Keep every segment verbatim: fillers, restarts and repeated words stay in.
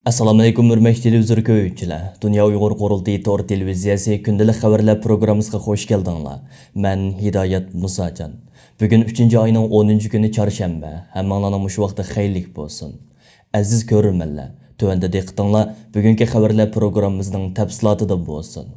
ئەسسالامۇئەلەيكۇم، ھۆرمەتلىك تېلېۋىزور كۆرگۈچىلەر. دۇنيا ئۇيغۇر قۇرۇلتىيى تور تېلېۋىزىيەسى كۈندىلىك خەۋەرلەر پروگراممىسىغا خۇش كەلدىڭلار. مەن ھىدايەت مۇساجان. بۈگۈن ئۈچىنچى ئاينىڭ ئونىنچى كۈنى چارشەنبە. ھەممىڭلارنىڭ مۇشۇ ۋاقتى خەيرلىك بولسۇن. ئەزىز كۆرۈرمەنلەر، تۆۋەندە دىققىتىڭلار بۈگۈنكى خەۋەرلەر پروگراممىسىنىڭ تەپسىلاتىدا بولسۇن.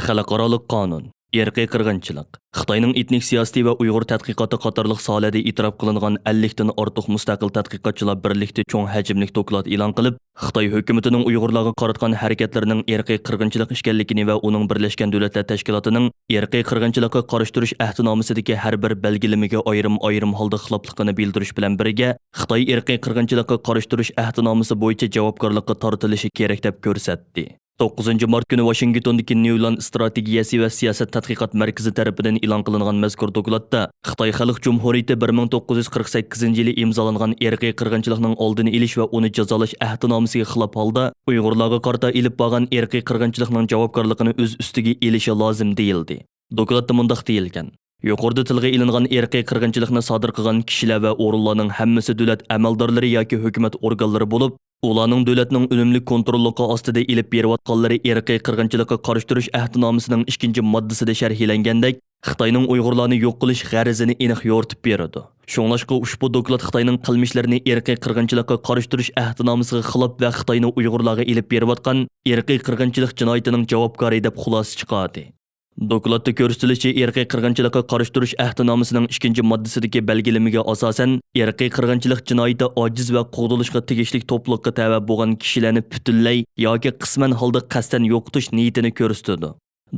خەلقئارالىق قانۇن، ئىرقىي قىرغىنچىلىق، خىتاينىڭ ئېتنىك سىياسىتى ۋە ئۇيغۇر تەتقىقاتى قاتارلىق ساھەلەردە ئېتىراپ قىلىنغان ئەللىكتىن ئارتۇق مۇستەقىل تەتقىقاتچىلار بىرلىكتە چوڭ ھەجىملىك دوكلات ئېلان قىلىپ، خىتاي ھۆكۈمىتىنىڭ ئۇيغۇرلارغا قاراتقان ھەرىكەتلىرىنىڭ ئىرقىي قىرغىنچىلىق ئىكەنلىكىنى ۋە ئۇنىڭ بىرلەشكەن دۆلەتلەر تەشكىلاتىنىڭ ئىرقىي قىرغىنچىلىققا قارشى تۇرۇش ئەھدىنامىسىدىكى ھەر بىر بەلگىلىمىگە ئايرىم-ئايرىم ھالدا خىلاپلىقىنى بىلدۈرۈش بىلەن بىرگە، خىتاي ئىرقىي قىرغىنچىلىققا قارشى تۇرۇش ئەھدىنامىسى بويىچە جاۋابكارلىققا تارتىلىشى كېرەك دەپ كۆرسەتتى. توققۇزىنچى مارت كۈنى ۋاشىنگتوندىكى نيۇلاند ئىستراتېگىيەسى ۋە سىياسەت تەتقىقات مەركىزى تەرىپىدىن ئېلان قىلىنغان مەزكۇر دوكلاتتا، خىتاي خەلق جۇمھۇرىيىتى بىر مىڭ توققۇز يۈز قىرىق سەككىزىنچى يىلى ئىمزالانغان ئىرقىي قىرغىنچىلىقنىڭ ئالدىنى ئېلىش ۋە ئۇنى جازالاش ئەھدىنامىسىگە خىلاپ ھالدا ئۇيغۇرلارغا قارىتا ئېلىپ بارغان ئىرقىي قىرغىنچىلىقنىڭ جاۋابكارلىقىنى ئۆز ئۈستىگە ئېلىشى لازىم، دېيىلدى. دوكلاتتا مۇنداق دېيىلگەن: يۇقىرىدا تىلغا ئېلىنغان ئىرقىي قىرغىنچىلىقنى سادىر قىلغان كىشىلەر ۋە ئورۇنلارنىڭ ھەممىسى دۆلەت ئەمەلدارلىرى ياكى ھۆكۈمەت ئورگانلىرى بولۇپ، ئۇلارنىڭ دۆلەتنىڭ ئۈنۈملۈك كونتروللۇقى ئاستىدا ئېلىپ بېرىۋاتقانلىرى ئىرقىي قىرغىنچىلىققا قارشى تۇرۇش ئەھدىنامىسىنىڭ ئىككىنچى ماددىسىدا شەرھلەنگەندەك، خىتاينىڭ ئۇيغۇرلارنى يوق قىلىش غەرىزىنى ئېنىق يورۇتۇپ بېرىدۇ. شۇڭلاشقا ئۇشبۇ دوكلات خىتاينىڭ قىلمىشلىرىنى ئىرقىي قىرغىنچىلىققا قارشى تۇرۇش ئەھدىنامىسىغا خىلاپ ۋە خىتاينىڭ ئۇيغۇرلارغا ئېلىپ بېرىۋاتقان ئىرقىي قىرغىنچىلىق جىنايىتىنىڭ جاۋابكارى دەپ خۇلاسە چىقاردى. دوكلاتتا كۆرسىتىلىشىچە، ئىرقىي قىرغىنچىلىققا قارشى تۇرۇش ئەھدىنامىسىنىڭ ئىككىنچى ماددىسىدىكى بەلگىلىمىگە ئاساسەن، ئىرقىي قىرغىنچىلىق جىنايىتى ئاجىز ۋە قوغدىلىشقا تېگىشلىك توپلۇققا تەۋە بولغان كىشىلەرنى پۈتۈنلەي ياكى قىسمەن ھالدا قەستەن يوقىتىش نىيىتىنى كۆرسىتىدۇ.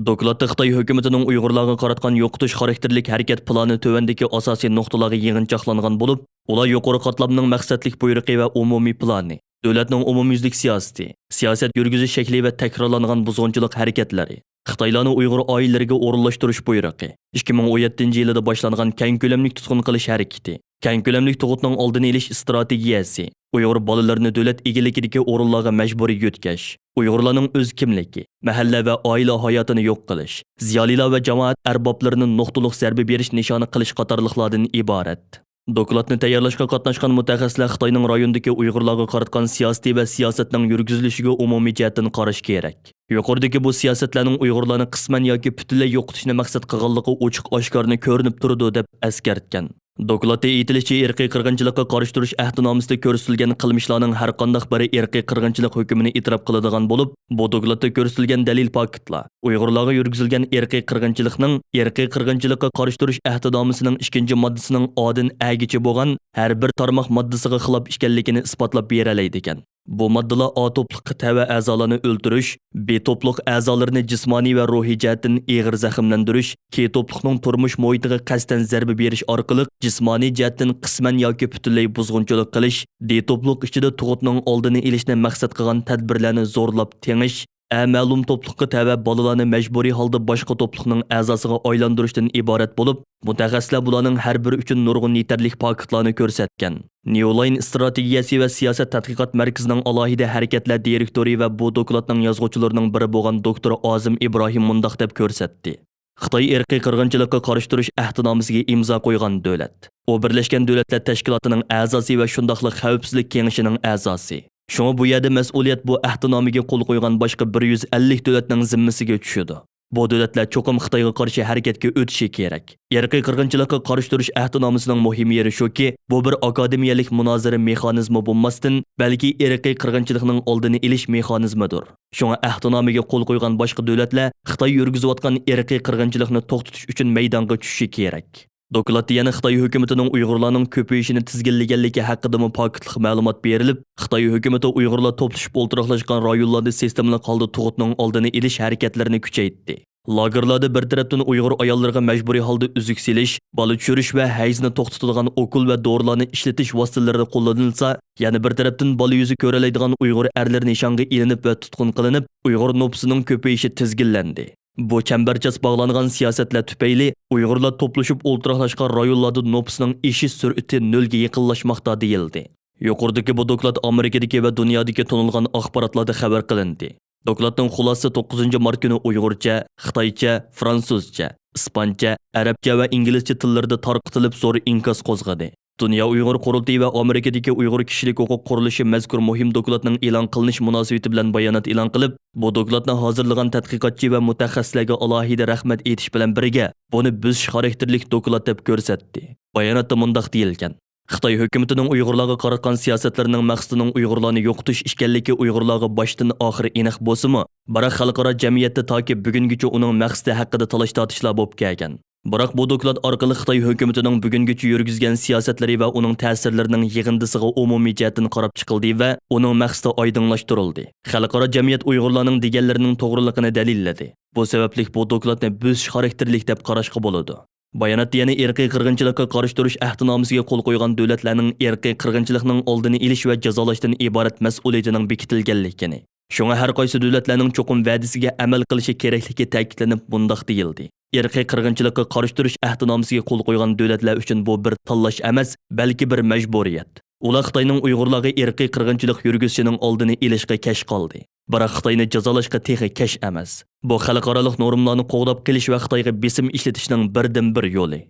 دوكلاتتا خىتاي ھۆكۈمىتىنىڭ ئۇيغۇرلارغا قاراتقان يوقىتىش خاراكتېرلىك ھەرىكەت پىلانى تۆۋەندىكى ئاساسىي نۇقتىلارغا يىغىنچاقلانغان بولۇپ، ئۇلار يۇقىرى قاتلامنىڭ مەقسەتلىك بۇيرۇقى ۋە ئومۇمىي پىلانى، دۆلەتنىڭ ئومۇميۈزلۈك سىياسىتى، سىياسەت يۈرگۈزۈش شەكلى ۋە تەكرارلانغان بۇزغۇنچىلىق ھەرىكەتلىرى، خىتايلارنى ئۇيغۇر ئائىلىلىرىگە ئورۇنلاشتۇرۇش بۇيرۇقى، ئىككى مىڭ ئون يەتتىنچى يىلىدا باشلانغان كەڭ كۆلەملىك تۇتقۇن قىلىش ھەرىكىتى، كەڭ كۆلەملىك تۇغۇتنىڭ ئالدىنى ئېلىش ئىستراتېگىيەسى، ئۇيغۇر بالىلىرىنى دۆلەت ئىگىلىكىدىكى ئورۇنلارغا مەجبۇرىي يۆتكەش، ئۇيغۇرلارنىڭ ئۆز كىملىكى، مەھەللە ۋە ئائىلە ھاياتىنى يوق قىلىش، زىيالىيلار ۋە جامائەت ئەربابلىرىنى نۇقتىلىق زەربە بېرىش نىشانى قىلىش قاتارلىقلاردىن ئىبارەت. دوكلاتنى تەييارلاشقا قاتناشقان مۇتەخەسسىسلەر خىتاينىڭ رايوندىكى ئۇيغۇرلارغا قاراتقان سىياسىتى ۋە سىياسەتنىڭ يۈرگۈزۈلۈشىگە ئومۇمىي جەھەتتىن قاراش كېرەك. يۇقىرىدىكى بۇ سىياسەتلەرنىڭ ئۇيغۇرلارنى قىسمەن ياكى پۈتۈنلەي يوقىتىشنى مەقسەت قىلغانلىقى ئوچۇق ئاشكارىنى كۆرۈنۈپ تۇرىدۇ، دەپ ئەسكەرتكەن. دوكلاتتا ئېيتىلىشىچە، ئىرقىي قىرغىنچىلىققا قارشى تۇرۇش ئەھدىنامىسىدا كۆرسىتىلگەن قىلمىشلارنىڭ ھەرقانداق بىرى ئىرقىي قىرغىنچىلىق ھۆكمىنى ئېتىراپ قىلىدىغان بولۇپ، بۇ دوكلاتتا كۆرسىتىلگەن دەلىل پاكىتلار ئۇيغۇرلارغا يۈرگۈزۈلگەن ئىرقىي قىرغىنچىلىقنىڭ ئىرقىي قىرغىنچىلىققا قارشى تۇرۇش ئەھدىنامىسىنىڭ ئىككىنچى ماددىسىنىڭ ئادىن ئەگىچە بولغان ھەر بىر تارماق ماددىسىغا خىلاپ ئىكەنلىكىنى ئىسپاتلاپ بېرەلەيدىكەن. بۇ ماددىلار ئا توپلۇققا تەۋە ئەزالارنى ئۆلتۈرۈش، ب توپلۇق ئەزالىرىنى جىسمانىي ۋە روھىي جەھەتتىن ئېغىر زەخىملەندۈرۈش، ك توپلۇقنىڭ تۇرمۇش مۇھىتىغا قەستەن زەربە بېرىش ئارقىلىق جىسمانىي جەھەتتىن قىسمەن ياكى پۈتۈنلەي بۇزغۇنچىلىق قىلىش، د توپلۇق ئىچىدە تۇغۇتنىڭ ئالدىنى ئېلىشنى مەقسەت قىلغان تەدبىرلەرنى زورلاپ تېڭىش، ئە مەلۇم توپلۇققا تەۋە بالىلارنى مەجبۇرىي ھالدا باشقا توپلۇقنىڭ ئەزاسىغا ئايلاندۇرۇشتىن ئىبارەت بولۇپ، مۇتەخەسسىسلەر بۇلارنىڭ ھەر بىرى ئۈچۈن نۇرغۇن يېتەرلىك پاكىتلارنى كۆرسەتكەن. نيۇلاين ئىستراتېگىيەسى ۋە سىياسەت تەتقىقات مەركىزىنىڭ ئالاھىدە ھەرىكەتلەر دىرېكتورى ۋە بۇ دوكلاتنىڭ يازغۇچىلىرىنىڭ بىرى بولغان دوكتور ئازىم ئىبراھىم مۇنداق دەپ كۆرسەتتى: خىتاي ئىرقىي قىرغىنچىلىققا قارشى تۇرۇش ئەھدىنامىسىگە ئىمزا قويغان دۆلەت. ئۇ بىرلەشكەن دۆلەتلەر تەشكىلاتىنىڭ ئەزاسى ۋە شۇنداقلا خەۋپسىزلىك كېڭىشىنىڭ ئەزاسى. شۇڭا بۇ يەردە مەسئۇلىيەت بۇ ئەھدىنامىگە قول قويغان باشقا بىر يۈز ئەللىك دۆلەتنىڭ زىممىسىگە چۈشىدۇ. بۇ دۆلەتلەر چوقۇم خىتايغا قارشى ھەرىكەتكە ئۆتۈشى كېرەك. ئىرقىي قىرغىنچىلىققا قارشى تۇرۇش ئەھدىنامىسىنىڭ مۇھىم يېرى شۇكى، بۇ بىر ئاكادېمىيەلىك مۇنازىرە مېخانىزمى بولماستىن، بەلكى ئىرقىي قىرغىنچىلىقنىڭ ئالدىنى ئېلىش مېخانىزمىدۇر. شۇڭا ئەھدىنامىگە قول قويغان باشقا دۆلەتلەر خىتاي يۈرگۈزۈۋاتقان ئىرقىي قىرغىنچىلىقنى توختىتىش ئۈچۈن مەيدانغا چۈشۈشى كېرەك. دوكلاتتا يەنە خىتاي ھۆكۈمىتىنىڭ ئۇيغۇرلارنىڭ كۆپىيىشىنى تىزگىنلىگەنلىكى ھەققىدىمۇ پاكىتلىق مەلۇمات بېرىلىپ، خىتاي ھۆكۈمىتى ئۇيغۇرلار توپلىشىپ ئولتۇراقلاشقان رايونلاردا سىستېمىلىق ھالدا تۇغۇتنىڭ ئالدىنى ئېلىش ھەرىكەتلىرىنى كۈچەيتتى. لاگېرلاردا بىر تەرەپتىن ئۇيغۇر ئاياللىرىغا مەجبۇرىي ھالدا ئۈزۈك سېلىش، بالا چۈشۈرۈش ۋە ھەيزنى توختىتىدىغان ئوكۇل ۋە دورىلارنى ئىشلىتىش ۋاسىتىلىرى قوللىنىلسا، يەنە بىر تەرەپتىن بالا يۈزى كۆرەلەيدىغان ئۇيغۇر ئەرلىرى نىشانغا ئېلىنىپ ۋە تۇتقۇن قىلىنىپ، ئۇيغۇر نوپۇسىنىڭ كۆپىيىشى تىزگىنلەندى. بۇ چەمبەرچاس باغلانغان سىياسەتلەر تۈپەيلى ئۇيغۇرلار توپلىشىپ ئولتۇراقلاشقان رايونلاردا نوپۇسنىڭ ئېشىش سۈرئىتى نۆلگە يېقىنلاشماقتا، دېيىلدى. يۇقىرىدىكى بۇ دوكلات ئامېرىكىدىكى ۋە دۇنيادىكى تونۇلغان ئاخباراتلاردا خەۋەر قىلىندى. دوكلاتنىڭ خۇلاسىسى توققۇزىنچى مارت كۈنى ئۇيغۇرچە، خىتايچە، فرانسۇزچە، ئىسپانچە، ئەرەبچە ۋە ئىنگلىزچە تىللىرىدا تارقىتىلىپ، زور ئىنكاس قوزغىدى. دۇنيا ئۇيغۇر قۇرۇلتىيى ۋە ئامېرىكىدىكى ئۇيغۇر كىشىلىك ھوقۇق قۇرۇلۇشى مەزكۇر مۇھىم دوكلاتنىڭ ئېلان قىلىنىش مۇناسىۋىتى بىلەن بايانات ئېلان قىلىپ، بۇ دوكلاتنى ھازىرلىغان تەتقىقاتچى ۋە مۇتەخەسسىسلەرگە ئالاھىدە رەھمەت ئېيتىش بىلەن بىرگە، بۇنى بۆسۈش خاراكتېرلىك دوكلات دەپ كۆرسەتتى. باياناتتا مۇنداق دېيىلگەن: خىتاي ھۆكۈمىتىنىڭ ئۇيغۇرلارغا قاراتقان سىياسەتلىرىنىڭ مەقسىتىنىڭ ئۇيغۇرلارنى يوقىتىش ئىكەنلىكى ئۇيغۇرلارغا باشتىن ئاخىر ئېنىق بولسىمۇ، بىراق خەلقئارا جەمئىيەتتە تاكى بۈگۈنگىچە ئۇنىڭ مەقسىتى ھەققىدە تالاش-تارتىشلار بولۇپ كەلگەن. بىراق بۇ دوكلات ئارقىلىق خىتاي ھۆكۈمىتىنىڭ بۈگۈنگىچە يۈرگۈزگەن سىياسەتلىرى ۋە ئۇنىڭ تەسىرلىرىنىڭ يىغىندىسىغا ئومۇمىي جەھەتتىن قاراپ چىقىلدى ۋە ئۇنىڭ مەقسىتى ئايدىڭلاشتۇرۇلدى. خەلقئارا جەمئىيەت ئۇيغۇرلارنىڭ دېگەنلىرىنىڭ توغرىلىقىنى دەلىللىدى. بۇ سەۋەبلىك بۇ دوكلاتنى بۆسۈش خاراكتېرلىك دەپ قاراشقا بولىدۇ. باياناتتا يەنە ئىرقىي قىرغىنچىلىققا قارشى تۇرۇش ئەھدىنامىسىگە قول قويغان دۆلەتلەرنىڭ ئىرقىي قىرغىنچىلىقنىڭ ئالدىنى ئېلىش ۋە جازالاشتىن ئىبارەت مەسئۇلىيىتىنىڭ بېكىتىلگەنلىكىنى، شۇڭا ھەر قايسى دۆلەتلەرنىڭ چوقۇم ۋەدىسىگە ئەمەل قىلىشى كېرەكلىكى تەكىتلىنىپ مۇنداق دېيىلدى: ئىرقىي قىرغىنچىلىققا قارشى تۇرۇش ئەھدىنامىسىگە قول قويغان دۆلەتلەر ئۈچۈن بۇ بىر تاللاش ئەمەس، بەلكى بىر مەجبۇرىيەت. ئۇلار خىتاينىڭ ئۇيغۇرلارغا ئىرقىي قىرغىنچىلىق يۈرگۈزۈشىنىڭ ئالدىنى ئېلىشقا كەچ قالدى. بىراق خىتاينى جازالاشقا تېخى كەچ ئەمەس. بۇ خەلقئارالىق نورمىلارنى قوغداپ قېلىش ۋە خىتايغا بېسىم ئىشلىتىشنىڭ بىردىنبىر يولى.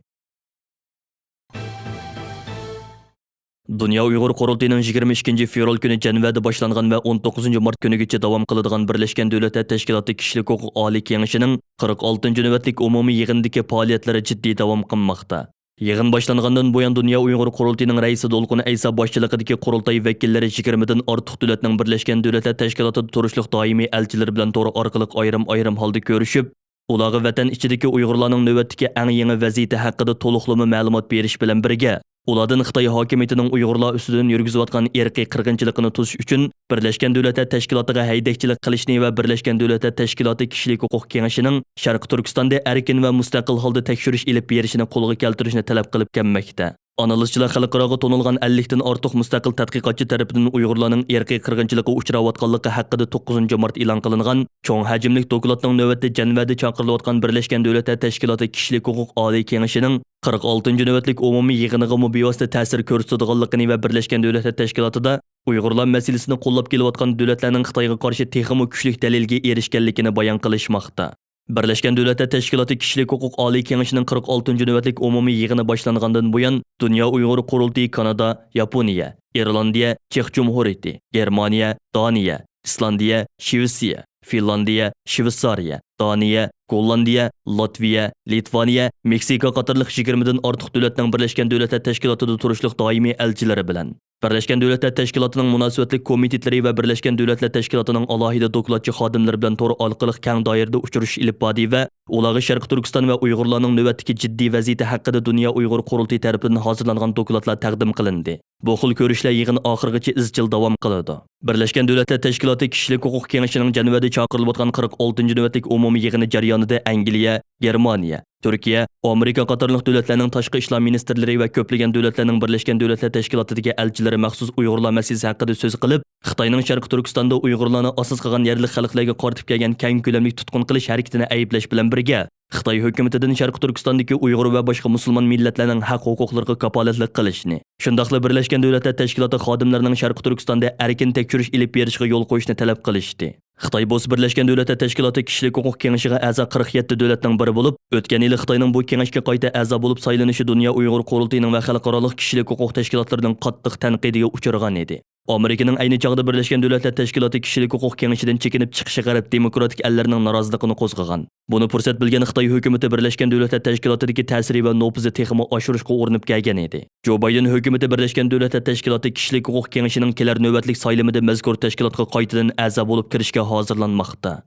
دۇنيا ئۇيغۇر قۇرۇلتىيىنىڭ يىگىرمە ئىككىنچى فېۋرال كۈنى جەنۋەدە باشلانغان ۋە ئون توققۇزىنچى مارت كۈنىگىچە داۋام قىلىدىغان بىرلەشكەن دۆلەتلەر تەشكىلاتى كىشىلىك ھوقۇق ئالىي كېڭىشىنىڭ قىرىق ئالتىنچى نۆۋەتلىك ئومۇمىي يىغىنىدىكى پائالىيەتلىرى جىددىي داۋام قىلماقتا. يىغىن باشلانغاندىن بۇيان دۇنيا ئۇيغۇر قۇرۇلتىيىنىڭ رەئىسى دولقۇن ئەيسا باشچىلىقىدىكى قۇرۇلتاي ۋەكىللىرى يىگىرمىدىن ئارتۇق دۆلەتنىڭ بىرلەشكەن دۆلەتلەر تەشكىلاتىدا تۇرۇشلۇق دائىمىي ئەلچىلىرى بىلەن تور ئارقىلىق ئايرىم-ئايرىم ھالدا كۆرۈشۈپ، ئۇلارغا ۋەتەن ئىچىدىكى ئۇيغۇرلارنىڭ نۆۋەتتىكى ئەڭ يېڭى ۋەزىيىتى ھەققىدە تولۇقلىما مەلۇمات بېرىش بىلەن بىرگە، ئۇلاردىن خىتاي ھاكىمىيىتىنىڭ ئۇيغۇرلار ئۈستىدىن يۈرگۈزۈۋاتقان ئىرقىي قىرغىنچىلىقىنى توسۇش ئۈچۈن بىرلەشكەن دۆلەتلەر تەشكىلاتىغا ھەيدەكچىلىك قىلىشنى ۋە بىرلەشكەن دۆلەتلەر تەشكىلاتى كىشىلىك ھوقۇق كېڭىشىنىڭ شەرقىي تۈركىستاندا ئەركىن ۋە مۇستەقىل ھالدا تەكشۈرۈش ئېلىپ بېرىشىنى قولغا كەلتۈرۈشنى تەلەپ قىلىپ كەلمەكتە. ئانالىزچىلار خەلقئاراغا تونۇلغان ئەللىكتىن ئارتۇق مۇستەقىل تەتقىقاتچى تەرىپىدىن ئۇيغۇرلارنىڭ ئىرقىي قىرغىنچىلىققا ئۇچراۋاتقانلىقى ھەققىدە توققۇزىنچى مارت ئېلان قىلىنغان چوڭ ھەجىملىك دوكلاتنىڭ نۆۋەتتە جەنۋەدە چاقىرىلىۋاتقان بىرلەشكەن دۆلەتلەر تەشكىلاتى كىشىلىك ھوقۇق ئالىي كېڭىشىنىڭ قىرىق ئالتىنچى نۆۋەتلىك ئومۇمىي يىغىنىغىمۇ بىۋاسىتە تەسىر كۆرسىتىدىغانلىقىنى ۋە بىرلەشكەن دۆلەتلەر تەشكىلاتىدا ئۇيغۇرلار مەسىلىسىنى قوللاپ كېلىۋاتقان دۆلەتلەرنىڭ خىتايغا قارشى تېخىمۇ كۈچلۈك دەلىلگە ئېرىشكەنلىكىنى بايان قىلىشماقتا. بىرلەشكەن دۆلەتلەر تەشكىلاتى كىشىلىك ھوقۇق ئالىي كېڭىشىنىڭ قىرىق ئالتىنچى نۆۋەتلىك ئومۇمىي يىغىنى باشلانغاندىن بۇيان، دۇنيا ئۇيغۇر قۇرۇلتىيى كانادا، ياپونىيە، ئىرلاندىيە، چېخ جۇمھۇرىيىتى، گېرمانىيە، دانىيە، ئىسلاندىيە، شىۋېتسىيە، فىنلاندىيە، شىۋېتسارىيە، دانىيە، گوللاندىيە، لاتۋىيە، لىتۋانىيە، مېكسىكا قاتارلىق يىگىرمىدىن ئارتۇق دۆلەتنىڭ بىرلەشكەن دۆلەتلەر تەشكىلاتىدا تۇرۇشلۇق دائىمىي ئەلچىلىرى بىلەن، بىرلەشكەن دۆلەتلەر تەشكىلاتىنىڭ مۇناسىۋەتلىك كومىتېتلىرى ۋە بىرلەشكەن دۆلەتلەر تەشكىلاتىنىڭ ئالاھىدە دوكلاتچى خادىملىرى بىلەن تور ئارقىلىق كەڭ دائىرىدە ئۇچرىشىش ئېلىپ باردى ۋە ئۇلارغا شەرقىي تۈركىستان ۋە ئۇيغۇرلارنىڭ نۆۋەتتىكى جىددىي ۋەزىيىتى ھەققىدە دۇنيا ئۇيغۇر قۇرۇلتىيى تەرىپىدىن ھازىرلانغان دوكلاتلار تەقدىم قىلىندى. بۇ خىل كۆرۈشلەر يىغىن ئاخىرىغىچە ئىزچىل داۋام قىلىدۇ. بىرلەشكەن دۆلەتلەر تەشكىلاتى كىشىلىك ھوقۇق كېڭىشىنىڭ جەنۋەدە چاقىرىلىۋاتقان قىرىق ئالتىنچى نۆۋەتلىك ئومۇمىي يىغىنى جەريانىدا ئەنگلىيە، گېرمانىيە، تۈركىيە، ئامېرىكا قاتارلىق دۆلەتلەرنىڭ تاشقى ئىشلار مىنىستىرلىرى ۋە كۆپلىگەن دۆلەتلەرنىڭ بىرلەشكەن دۆلەتلەر تەشكىلاتىدىكى ئەلچىلىرى مەخسۇس ئۇيغۇرلار مەسىلىسى ھەققىدە سۆز قىلىپ، خىتاينىڭ شەرقىي تۈركىستاندا ئۇيغۇرلارنى ئاساس قىلغان يەرلىك خەلقلەرگە قارىتىپ كەلگەن كەڭ كۆلەملىك تۇتقۇن قىلىش ھەرىكىتىنى ئەيىبلەش بىلەن بىرگە، خىتاي ھۆكۈمىتىدىن شەرقىي تۈركىستاندىكى ئۇيغۇر ۋە باشقا مۇسۇلمان مىللەتلەرنىڭ ھەق-ھوقۇقلىرىغا كاپالەتلىك قىلىشنى، شۇنداقلا بىرلەشكەن دۆلەتلەر تەشكىلاتى خادىملىرىنىڭ شەرقىي تۈركىستاندا ئەركىن تەكشۈرۈش ئېلىپ بېرىشىغا يول قويۇشنى تەلەپ قىلىشتى. خىتاي بولسا بىرلەشكەن دۆلەتلەر تەشكىلاتى كىشىلىك ھوقۇق كېڭىشىغا ئەزا قىرىق يەتتە دۆلەتنىڭ بىرى بولۇپ، ئۆتكەن يىلى خىتاينىڭ بۇ كېڭەشكە قايتا ئەزا بولۇپ سايلىنىشى دۇنيا ئۇيغۇر قۇرۇلتىيىنىڭ ۋە خەلقئارالىق كىشىلىك ھوقۇق تەشكىلاتلىرىنىڭ قاتتىق تەنقىدىگە ئۇچرىغان ئىدى. ئامېرىكىنىڭ ئەينى چاغدا بىرلەشكەن دۆلەتلەر تەشكىلاتى كىشىلىك ھوقۇق كېڭىشىدىن چېكىنىپ چىقىشى غەرب دېموكراتىك ئەللىرىنىڭ نارازىلىقىنى قوزغىغان. بۇنى پۇرسەت بىلگەن خىتاي ھۆكۈمىتى بىرلەشكەن دۆلەتلەر تەشكىلاتىدىكى تەسىرى ۋە نوپۇزى تېخىمۇ ئاشۇرۇشقا ئۇرۇنۇپ كەلگەن ئىدى. جو بايدېن ھۆكۈمىتى بىرلەشكەن دۆلەتلەر تەشكىلاتى كىشىلىك ھوقۇق كېڭىشىنىڭ كېلەر نۆۋەتلىك سايلىمىدا مەزكۇر تەشكىلاتقا قايتىدىن ئەزا بولۇپ كىرىشكە ھازىرلانماقتا.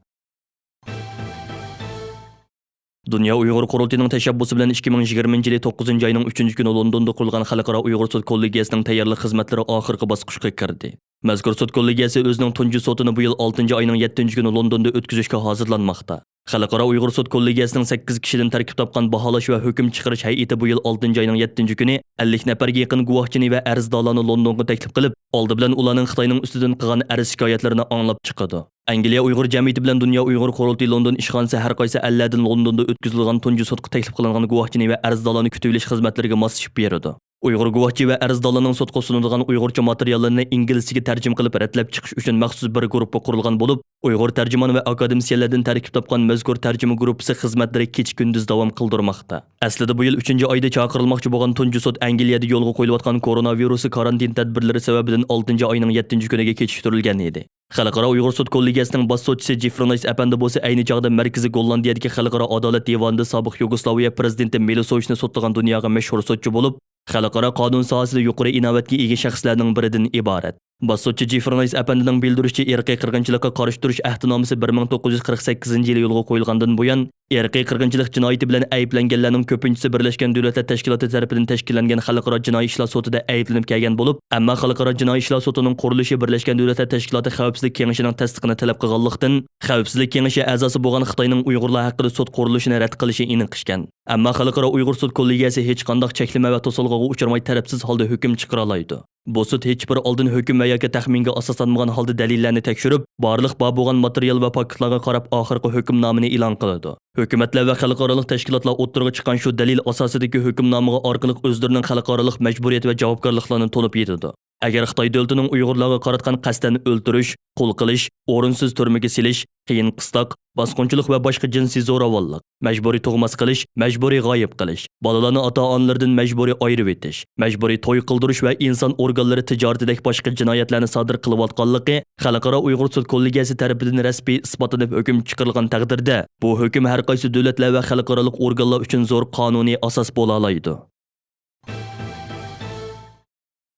دۇنيا ئۇيغۇر قۇرۇلتىيىنىڭ تەشەببۇسى بىلەن ئىككى مىڭ يىگىرمىنچى يىلى توققۇزىنچى ئاينىڭ ئۈچىنچى كۈنى لوندوندا قۇرۇلغان خەلقئارا ئۇيغۇر سوت كوللېگىيەسىنىڭ تەييارلىق خىزمەتلىرى ئاخىرقى باسقۇچقا كىردى. مەزكۇر سوت كوللېگىيەسى ئۆزىنىڭ تۇنجى سوتىنى بۇ يىل ئالتىنچى ئاينىڭ يەتتىنچى كۈنى لوندوندا ئۆتكۈزۈشكە ھازىرلانماقتا. خەلقئارا ئۇيغۇر سوت كوللېگىيەسىنىڭ سەككىز كىشىدىن تەركىب تاپقان باھالاش ۋە ھۆكۈم چىقىرىش ھەيئىتى بۇ يىل ئالتىنچى ئاينىڭ يەتتىنچى كۈنى ئەللىك نەپەرگە يېقىن گۇۋاھچىنى ۋە ئەرزدارلارنى لوندونغا تەكلىپ قىلىپ، ئالدى بىلەن ئۇلارنىڭ خىتاينىڭ ئۈستىدىن قىلغان ئەرز-شىكايەتلىرىنى ئاڭلاپ چىقىدۇ. ئەنگلىيە ئۇيغۇر جەمئىيىتى بىلەن دۇنيا ئۇيغۇر قۇرۇلتىيى لوندون ئىشخانىسى ھەر قايسى ئەللەردىن لوندوندا ئۆتكۈزۈلىدىغان تۇنجى سوتقا تەكلىپ قىلىنغان گۇۋاھچىنى ۋە ئەرزدارلارنى كۈتۈۋېلىش خىزمەتلىرىگە ماسلىشىپ بېرىدۇ. ئۇيغۇر گۇۋاھچى ۋە ئەرزدارلارنىڭ سوتقا سۇنىدىغان ئۇيغۇرچە ماتېرىياللىرىنى ئىنگلىزچىگە تەرجىمە قىلىپ رەتلەپ چىقىش ئۈچۈن مەخسۇس بىر گۇرۇپپا قۇرۇلغان بولۇپ، ئۇيغۇر تەرجىمان ۋە ئاكادېمىسىيەنلەردىن تەركىب تاپقان مەزكۇر تەرجىمە گۇرۇپپىسى خىزمەتلىرى كېچە-كۈندۈز داۋام قىلدۇرماقتا. ئەسلىدە بۇ يىل ئۈچىنچى ئايدا چاقىرىلماقچى بولغان تۇنجى سوت ئەنگلىيەدە يولغا قويۇلۇۋاتقان كورونا ۋىرۇسى كارانتىن تەدبىرلىرى سەۋەبىدىن ئالتىنچى ئاينىڭ يەتتىنچى كۈنىگە كېچىكتۈرۈلگەن ئىدى. خەلقئارا ئۇيغۇر سوت كوللېگىيەسىنىڭ باش سوتچىسى جېفرونايس ئەپەندى بولسا ئەينى چاغدا مەركىزىي گوللاندىيەدىكى خەلقئارا ئادالەت دىۋانىدا سابىق يۇگوسلاۋىيە پىرېزىدېنتى مىلوسېۋىچنى سوتلىغان دۇنياغا مەشھۇر سوتچى بولۇپ، خەلقئارا قانۇن ساھەسىدە يۇقىرى ئىناۋەتكە ئىگە شەخسلەرنىڭ بىرىدىن ئىبارەت. باش سوتچى جېفرونايس ئەپەندىنىڭ بىلدۈرۈشىچە، ئىرقىي قىرغىنچىلىققا قارشى تۇرۇش ئەھدىنامىسى بىر مىڭ توققۇز يۈز قىرىق سەككىزىنچى يىلى يولغا قويۇلغاندىن بۇيان، ئىرقىي قىرغىنچىلىق جىنايىتى بىلەن ئەيىبلەنگەنلەرنىڭ كۆپىنچىسى بىرلەشكەن دۆلەتلەر تەشكىلاتى تەرىپىدىن تەشكىللەنگەن خەلقئارا جىنايى ئىشلار سوتىدا ئەيىبلىنىپ كەلگەن بولۇپ، ئەمما خەلقئارا جىنايى ئىشلار سوتىنىڭ قۇرۇلۇشى بىرلەشكەن دۆلەتلەر تەشكىلاتى خەۋپسىزلىك كېڭىشىنىڭ تەستىقىنى تەلەپ قىلغانلىقتىن، خەۋپسىزلىك كېڭىشى ئەزاسى بولغان خىتاينىڭ ئۇيغۇرلار ھەققىدە سوت قۇرۇلۇشىنى رەت قىلىشى ئېنىق ئىكەن. ئەمما خەلقئارا ئۇيغۇر سوت كوللېگىيەسى ھېچقانداق چەكلىمە ۋە توسالغۇغا ئۇچرىماي تەرەپسىز ھالدا ھۆكۈم چىقىرالايدۇ. بۇ سوت ھېچبىر ئالدىن ھۆكۈم ۋە ياكى تەخمىنگە ئاساسلانمىغان ھالدا دەلىللەرنى تەكشۈرۈپ، بارلىق بار بولغان ماتېرىيال ۋە پاكىتلارغا قاراپ ئاخىرقى ھۆكۈمنامىنى ئېلان قىلىدۇ. ھۆكۈمەتلەر ۋە خەلقئارالىق تەشكىلاتلار ئوتتۇرىغا چىققان شۇ دەلىل ئاساسىدىكى ھۆكۈمنامىغا ئارقىلىق ئۆزلىرىنىڭ خەلقئارالىق مەجبۇرىيەت ۋە جاۋابكارلىقلىرىنى تونۇپ يېتىدۇ. ئەگەر خىتاي دۆلىتىنىڭ ئۇيغۇرلارغا قاراتقان قەستەن ئۆلتۈرۈش، قۇل قىلىش، ئورۇنسىز تۈرمىگە سېلىش، قىيىن قىستاق، باسقۇنچىلىق ۋە باشقا جىنسىي زوراۋانلىق، مەجبۇرىي تۇغماس قىلىش، مەجبۇرىي غايىب قىلىش، بالىلارنى ئاتا-ئانىلىرىدىن مەجبۇرىي ئايرىۋېتىش، مەجبۇرىي توي قىلدۇرۇش ۋە ئىنسان ئورگانلىرى تىجارىتىدەك باشقا جىنايەتلەرنى سادىر قىلىۋاتقانلىقى خەلقئارا ئۇيغۇر سوت كوللېگىيەسى تەرىپىدىن رەسمىي ئىسپاتلىنىپ ھۆكۈم چىقىرىلغان تەقدىردە، بۇ ھۆكۈم ھەر قايسى دۆلەتلەر ۋە خەلقئارالىق ئورگانلار ئۈچۈن زور قانۇنىي ئاساس بولالايدۇ.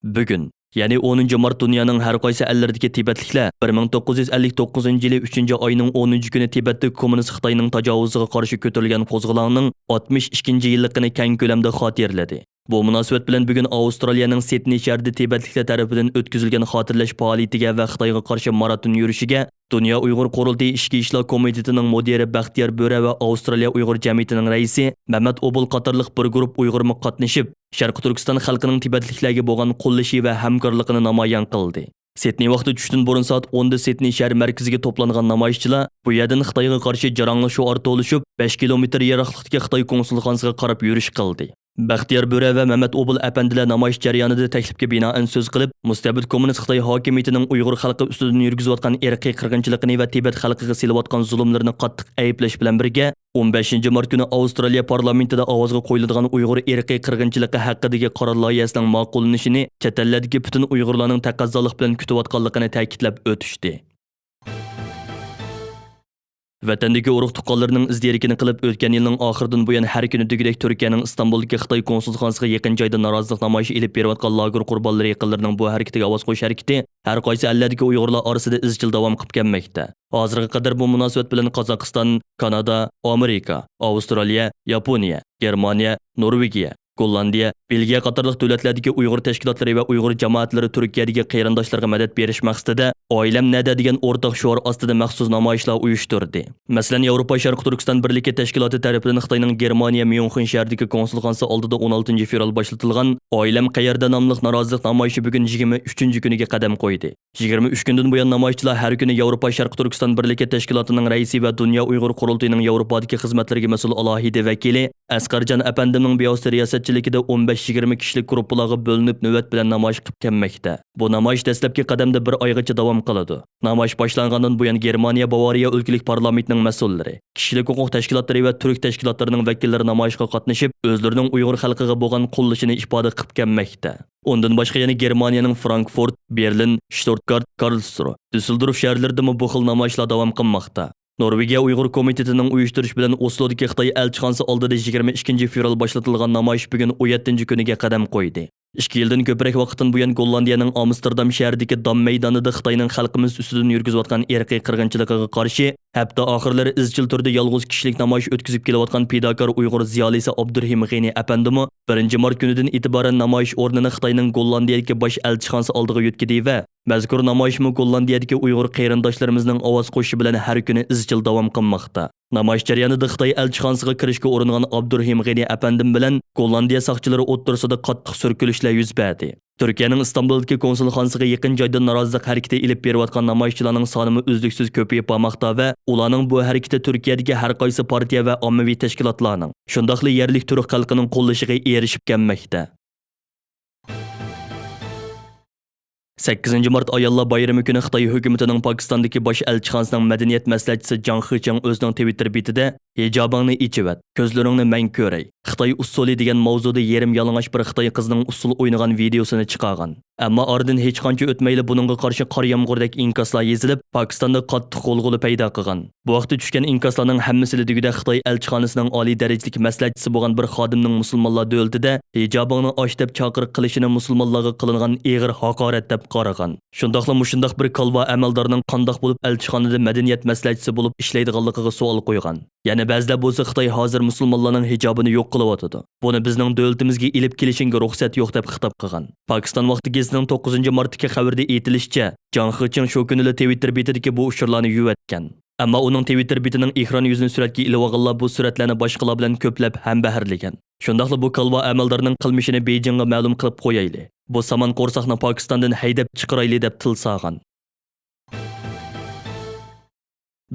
بۈگۈن، يەنى ئونىنچى مارت، دۇنيانىڭ ھەر قايسى ئەللىرىدىكى تىبەتلىكلەر بىر مىڭ توققۇز يۈز ئەللىك توققۇزىنچى يىلى ئۈچىنچى ئاينىڭ ئونىنچى كۈنى تىبەتتە كوممۇنىست خىتاينىڭ تاجاۋۇزىغا قارشى كۆتۈرۈلگەن قوزغىلاڭنىڭ ئاتمىش ئىككىنچى يىللىقىنى كەڭ كۆلەمدە خاتىرىلىدى. بۇ مۇناسىۋەت بىلەن بۈگۈن ئاۋسترالىيەنىڭ سىدنېي شەھىرىدە تىبەتلىكلەر تەرىپىدىن ئۆتكۈزۈلگەن خاتىرىلەش پائالىيىتىگە ۋە خىتايغا قارشى ماراتون يۈرۈشىگە دۇنيا ئۇيغۇر قۇرۇلتىيى ئىچكى ئىشلار كومىتېتىنىڭ مۇدىرى بەختىيار بۆرە ۋە ئاۋسترالىيە ئۇيغۇر جەمئىيىتىنىڭ رەئىسى مەمەت ئوبۇل قاتارلىق بىر گۇرۇپ ئۇيغۇرمۇ قاتنىشىپ، شەرقىي تۈركىستان خەلقىنىڭ تىبەتلىكلەرگە بولغان قوللىشى ۋە ھەمكارلىقىنى نامايان قىلدى. سىدنېي ۋاقتى چۈشتىن بۇرۇن سائەت ئوندا سىدنېي شەھەر مەركىزىگە توپلانغان نامايىشچىلار بۇ يەردىن خىتايغا قارشى جاراڭلىق شوئار توۋلىشىپ، بەش كىلومېتىر يىراقلىقتىكى خىتاي كونسۇلخانىسىغا قاراپ يۈرۈش قىلدى. بەختىيار بۆرە ۋە مەمەت ئوبۇل ئەپەندىلەر نامايىش جەريانىدا تەكلىپكە بىنائەن سۆز قىلىپ، مۇستەبىت كوممۇنىست خىتاي ھاكىمىيىتىنىڭ ئۇيغۇر خەلقى ئۈستىدىن يۈرگۈزۈۋاتقان ئىرقىي قىرغىنچىلىقىنى ۋە تىبەت خەلقىگە سېلىۋاتقان زۇلۇملىرىنى قاتتىق ئەيىبلەش بىلەن بىرگە، ئون بەشىنچى مارت كۈنى ئاۋسترالىيە پارلامېنتىدا ئاۋازغا قويۇلىدىغان ئۇيغۇر ئىرقىي قىرغىنچىلىقى ھەققىدىكى قارار لايىھەسىنىڭ ماقۇللىنىشىنى چەت ئەللەردىكى پۈتۈن ئۇيغۇرلارنىڭ تەقەززالىق بىلەن كۈتۈۋاتقانلىقىنى تەكىتلەپ ئۆتۈشتى. ۋەتەندىكى ئۇرۇق-تۇغقانلىرىنىڭ ئىز دېرىكىنى قىلىپ، ئۆتكەن يىلنىڭ ئاخىرىدىن بۇيان ھەر كۈنى دېگۈدەك تۈركىيەنىڭ ئىستانبۇلدىكى خىتاي كونسۇلخانىسىغا يېقىن جايدا نارازىلىق نامايىشى ئېلىپ بېرىۋاتقان لاگېر قۇربانلىرى يېقىنلىرىنىڭ بۇ ھەرىكىتىگە ئاۋاز قوشۇش ھەرىكىتى ھەر قايسى ئەللەردىكى ئۇيغۇرلار ئارىسىدا ئىزچىل داۋام قىلىپ كەلمەكتە. ھازىرغا قەدەر بۇ مۇناسىۋەت بىلەن قازاقىستان، كانادا، ئامېرىكا، ئاۋسترالىيە، ياپونىيە، گېرمانىيە، نورۋېگىيە، گوللاندىيە، بېلگىيە قاتارلىق دۆلەتلەردىكى ئۇيغۇر تەشكىلاتلىرى ۋە ئۇيغۇر جامائەتلىرى تۈركىيەدىكى قېرىنداشلىرىغا مەدەت بېرىش مەقسىتىدە «ئائىلەم نەدە؟» دېگەن ئورتاق شوئار ئاستىدا مەخسۇس نامايىشلار ئۇيۇشتۇردى. مەسىلەن، ياۋروپا شەرقىي تۈركىستان بىرلىكى تەشكىلاتى تەرىپىدىن خىتاينىڭ گېرمانىيە ميۇنخېن شەھىرىدىكى كونسۇلخانىسى ئالدىدا ئون ئالتىنچى فېۋرال باشلىتىلغان «ئائىلەم قەيەردە؟» ناملىق نارازىلىق نامايىشى بۈگۈن يىگىرمە ئۈچىنچى كۈنىگە قەدەم قويدى. يىگىرمە ئۈچ كۈندىن بۇيان نامايىشچىلار ھەر كۈنى ياۋروپا شەرقىي تۈركىستان بىرلىكى تەشكىلاتىنىڭ رەئىسى ۋە دۇنيا ئۇيغۇر قۇرۇلتىيىنىڭ ياۋروپادىكى خىزمەتلىرىگە مەسئۇل ئالاھىدە ۋەكىلى ئەسقەرجان ئەپەندىمنىڭ بىۋاسىتە رىياسەتچىلىكىدە ئون بەش يىگىرمە كىشىلىك گۇرۇپپىلارغا بۆلۈنۈپ نۆۋەت بىلەن نامايىش قىلىپ كەلمەكتە. بۇ نامايىش دەسلەپكى قەدەمدە بىر ئايغىچە داۋام قىلىدۇ. نامايىش باشلانغاندىن بۇيان گېرمانىيە باۋارىيە ئۆلكىلىك پارلامېنتىنىڭ مەسئۇللىرى، كىشىلىك ھوقۇق تەشكىلاتلىرى ۋە تۈرك تەشكىلاتلىرىنىڭ ۋەكىللىرى نامايىشقا قاتنىشىپ، ئۆزلىرىنىڭ ئۇيغۇر خەلقىگە بولغان قوللىشىنى ئىپادە قىلىپ كەلمەكتە. ئۇندىن باشقا يەنە گېرمانىيەنىڭ فرانكفورت، بېرلىن، شتۇتگارت، كارلسرۇ، دۈسسېلدورف شەھەرلىرىدىمۇ بۇ خىل نامايىشلار داۋام قىلماقتا. نورۋېگىيە ئۇيغۇر كومىتېتىنىڭ ئۇيۇشتۇرۇشى بىلەن ئوسلودىكى خىتاي ئەلچىخانىسى ئالدىدا يىگىرمە ئىككىنچى فېۋرال باشلىتىلغان نامايىش بۈگۈن ئون يەتتىنچى كۈنىگە قەدەم قويدى. ئىككى يىلدىن كۆپرەك ۋاقىتتىن بۇيان گوللاندىيەنىڭ ئامستېردام شەھىرىدىكى دام مەيدانىدا خىتاينىڭ خەلقىمىز ئۈستىدىن يۈرگۈزۈۋاتقان ئىرقىي قىرغىنچىلىقىغا قارشى ھەپتە ئاخىرلىرى ئىزچىل تۈردە يالغۇز كىشىلىك نامايىش ئۆتكۈزۈپ كېلىۋاتقان پىداكار ئۇيغۇر زىيالىيسى ئابدۇرېھىم غېنى ئەپەندىمۇ بىرىنچى مارت كۈنىدىن ئېتىبارەن نامايىش ئورنىنى خىتاينىڭ گوللاندىيەدىكى باش ئەلچىخانىسى ئالدىغا يۆتكىدى ۋە مەزكۇر نامايىشمۇ گوللاندىيەدىكى ئۇيغۇر قېرىنداشلىرىمىزنىڭ ئاۋاز قوشۇشى بىلەن ھەر كۈنى ئىزچىل داۋام قىلماقتا. نامايىش جەريانىدا خىتاي ئەلچىخانىسىغا كىرىشكە ئۇرۇنغان ئابدۇرېھىم غېنى ئەپەندىم بىلەن گوللاندىيە ساقچىلىرى ئوتتۇرىسىدا قاتتىق سۈركىلىشلەر يۈز بەردى. تۈركىيەنىڭ ئىستانبۇلدىكى كونسۇلخانىسىغا يېقىن جايدا نارازىلىق ھەرىكىتى ئېلىپ بېرىۋاتقان نامايىشچىلارنىڭ سانىمۇ ئۈزلۈكسىز كۆپىيىپ بارماقتا ۋە ئۇلارنىڭ بۇ ھەرىكىتى تۈركىيەدىكى ھەر قايسى پارتىيە ۋە ئاممىۋى تەشكىلاتلارنىڭ، شۇنداقلا يەرلىك تۈرك خەلقىنىڭ قوللىشىغا ئېرىشىپ كەلمەكتە. سەككىزىنچى مارت ئاياللار بايرىمى كۈنى خىتاي ھۆكۈمىتىنىڭ پاكىستاندىكى باش ئەلچىخانىسىنىڭ مەدەنىيەت مەسلىھەتچىسى جاڭ خېچىڭ ئۆزىنىڭ تىۋىتتېر بېتىدە «ھىجابىڭنى ئېچىۋەت، كۆزلىرىڭنى مەن كۆرەي، خىتاي ئۇسسۇلى» دېگەن ماۋزۇدا يېرىم يالىڭاچ بىر خىتاي قىزىنىڭ ئۇسسۇل ئوينىغان ۋىدىيوسىنى چىقارغان. ئەمما ئارىدىن ھېچقانچە ئۆتمەيلا بۇنىڭغا قارشى قارا يامغۇردەك ئىنكاسلار يېزىلىپ، پاكىستاندا قاتتىق غۇلغۇلا پەيدا قىلغان. بۇ ھەقتە چۈشكەن ئىنكاسلارنىڭ ھەممىسىلا دېگۈدەك خىتاي ئەلچىخانىسىنىڭ ئالىي دەرىجىلىك مەسلىھەتچىسى بولغان بىر خادىمنىڭ مۇسۇلمانلار دۆلىتىدە «ھىجابىڭنى ئاچ» دەپ چاقىرىق قىلىشىنى مۇسۇلمانلارغا قىلىنغان ئېغىر ھاقارەت دەپ قارىغان. شۇنداقلا مۇشۇنداق بىر كالۋا ئەمەلدارنىڭ قانداق بولۇپ ئەلچىخانىدا مەدەنىيەت مەسلىھەتچىسى بولۇپ ئىشلەيدىغانلىقىغا سوئال قويغان. يەنە بەزىلەر بولسا خىتاي ھازىر مۇسۇلمانلارنىڭ ھىجابىنى يوق قىلىۋاتىدۇ، بۇنى بىزنىڭ دۆلىتىمىزگە ئېلىپ كېلىشىڭگە رۇخسەت يوق دەپ خىتاب قىلغان. پاكىستان ۋاقتى گېزىتىنىڭ توققۇزىنچى مارتتىكى خەۋىرىدە ئېيتىلىشىچە، جاڭ خېچىڭ شۇ كۈنىلا تىۋىتتېر بېتىدىكى بۇ ئۇچۇرلارنى يۇيۇۋەتكەن. ئەمما ئۇنىڭ تىۋىتتېر بېتىنىڭ ئېكران يۈزىنى سۈرەتكە ئېلىۋالغانلار بۇ سۈرەتلەرنى باشقىلار بىلەن كۆپلەپ ھەمبەھىرلىگەن. شۇنداقلا بۇ كالۋا ئەمەلدارنىڭ قىلمىشىنى بېيجىڭغا مەلۇم قىلىپ قويايلى، بۇ سامان قورساقنى پاكىستاندىن ھەيدەپ چىقىرايلى دەپ تىل سالغان.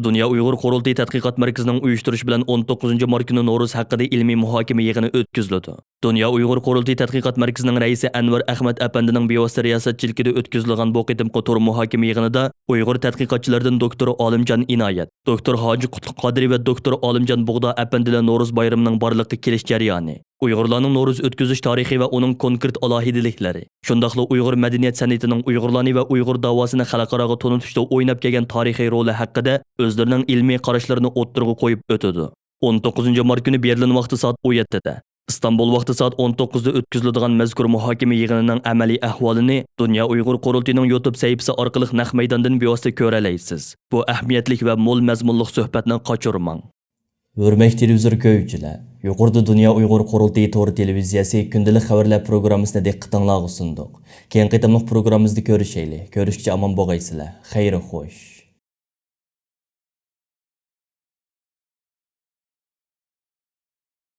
دۇنيا ئۇيغۇر قۇرۇلتىيى تەتقىقات مەركىزىنىڭ ئۇيۇشتۇرۇشى بىلەن ئون توققۇزىنچى مارت كۈنى نورۇز ھەققىدە ئىلمىي مۇھاكىمە يىغىنى ئۆتكۈزۈلىدۇ. دۇنيا ئۇيغۇر قۇرۇلتىيى تەتقىقات مەركىزىنىڭ رەئىسى ئەنۋەر ئەخمەت ئەپەندىنىڭ بىۋاسىتە رىياسەتچىلىكىدە ئۆتكۈزۈلىدىغان بۇ قېتىمقى تور مۇھاكىمە يىغىنىدا ئۇيغۇر تەتقىقاتچىلىرىدىن دوكتور ئالىمجان ئىنايەت، دوكتور ھاجى قۇتلۇق قادىرى ۋە دوكتور ئالىمجان بۇغدا ئەپەندىلەر نورۇز بايرىمىنىڭ بارلىققا كېلىش جەريانى، ئۇيغۇرلارنىڭ نورۇز ئۆتكۈزۈش تارىخى ۋە ئۇنىڭ كونكرېت ئالاھىدىلىكلىرى، شۇنداقلا ئۇيغۇر مەدەنىيەت سەنئىتىنىڭ ئۇيغۇرلارنى ۋە ئۇيغۇر داۋاسىنى خەلقئاراغا تونۇتۇشتا ئويناپ كەلگەن تارىخىي رولى ھەققىدە ئۆزلىرىنىڭ ئىلمىي قاراشلىرىنى ئوتتۇرىغا قويۇپ ئۆتىدۇ. ئون توققۇزىنچى مارت كۈنى بېرلىن ۋاقتى سائەت ئون يەتتىدە، ئىستانبۇل ۋاقتى سائەت ئون توققۇزدا ئۆتكۈزۈلىدىغان مەزكۇر مۇھاكىمە يىغىنىنىڭ ئەمەلىي ئەھۋالىنى دۇنيا ئۇيغۇر قۇرۇلتىيىنىڭ يۇتۇب سەھىپىسى ئارقىلىق نەق مەيداندىن بىۋاسىتە كۆرەلەيسىز. بۇ ئەھمىيەتلىك ۋە مول مەزمۇنلۇق سۆھبەتنى قاچۇرماڭ. ھۆرمەتلىك تېلېۋىزور كۆرگۈچىلەر، يۇقىرىدا دۇنيا ئۇيغۇر قۇرۇلتىيى تور تېلېۋىزىيەسى كۈندىلىك خەۋەرلەر پروگراممىسىنى دىققىتىڭلارغا سۇندۇق. كېيىنكى قېتىملىق پروگراممىمىزدا كۆرۈشەيلى. كۆرۈشكىچە ئامان بولغايسىلەر. خەير خوش.